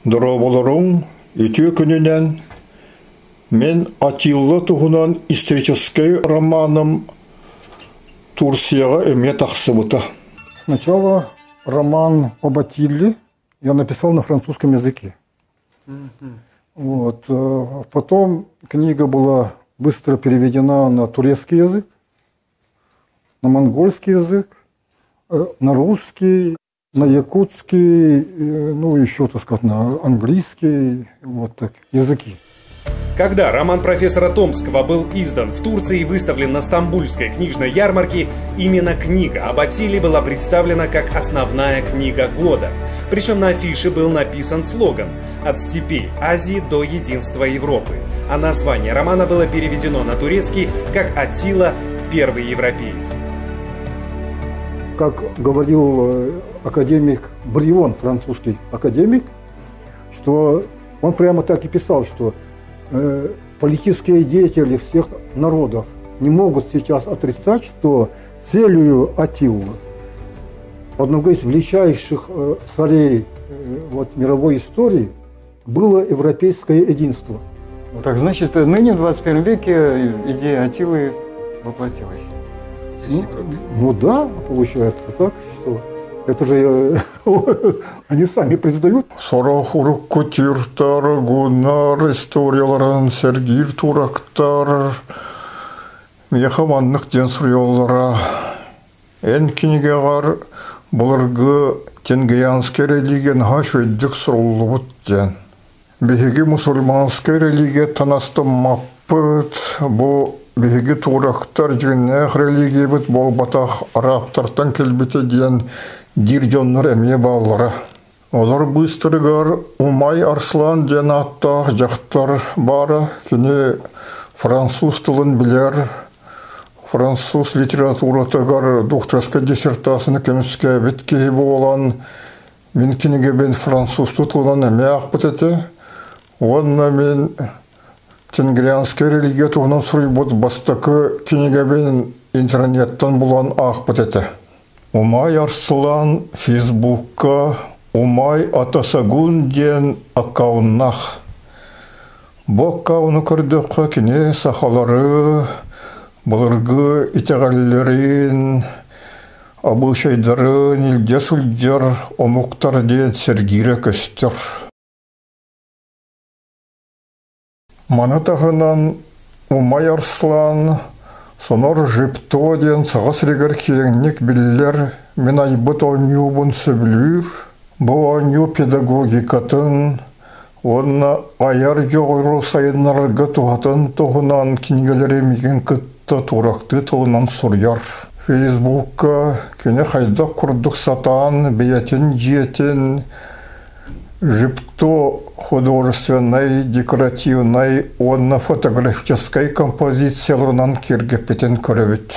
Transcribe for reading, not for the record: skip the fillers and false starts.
Дорооболоруҥ, үтүө күнүнэн! Мин Атилла туһунан историческай романым Турцияҕа эмиэ тахсыбыта. Сначала роман об Атилле я написал на французском языке. Вот. Потом книга была быстро переведена на турецкий язык, на монгольский язык, на русский, на якутский, ну еще, так сказать, на английский, вот так, языки. Когда роман профессора Томского был издан в Турции и выставлен на Стамбульской книжной ярмарке, именно книга об Атиле была представлена как основная книга года. Причем на афише был написан слоган «От степей Азии до единства Европы», а название романа было переведено на турецкий как «Атила. Первый европеец». Как говорил академик Брион, французский академик, что он прямо так и писал, что политические деятели всех народов не могут сейчас отрицать, что целью Атиллы, одного из величайших царей вот, мировой истории, было европейское единство. Так значит, ныне в 21 веке идея Атилы воплотилась? Ну да, получается так, что это же они сами признают. Сорох урукку түүрдэр, гуннар историяларын сэргиир турактар миэхэ маннык диэн суруйаллара. Эн кинигэҕэр былыргы тенгрианскай религия наһаа үчүгэйдик суруллубут диэн. Биһиги мусульманскай религияттан астыммаппыт, бу биһиги туурактар дьиҥнээх религиябыт буолбатах арабтартан кэлбитэ диэн диир дьоннор эмиэ бааллара. Олор быыстарыгар Умай Арслан диэн ааттаах дьахтар баара, кини француз тылын билэр, француз литературатыгар докторскай диссертацияны көмүскээбит киһи буолан, мин кинигэбин французтуу тылынан эмиэ аахпыт этэ. Уонна мин тенгрианскай религия туһунан суруйбут бастакы кинигэбин интернеттэн булан аахпыт этэ. Умай Арслан Фейсбукка Умай Атасагун диэн аккауннаах. Бу аккауну көрдөххө кини сахалары, былыргы итэҕэллэрин, абыычайдарын илдьэ сылдьар омуктар диэн сэргиирэ көстөр. Маны таһынан Умай Арслан Сонор Жипто диэн Саха сиригэр киэҥник биллэр мин айбыт оонньуубун сөбүлүүр. Бу оонньуу педагогикатын уонна айар дьоҕуру сайыннарарга туһатын туһунан кинигэлэри миигин кытта туорахтыы тылынан суруйар. Фейсбукка кини хайдах курдук сатаан бэйэтин дьиэтин Жипто художественнай, декоративнай уонна фотографическай композицияларынан киэргэппитин көрөбүт.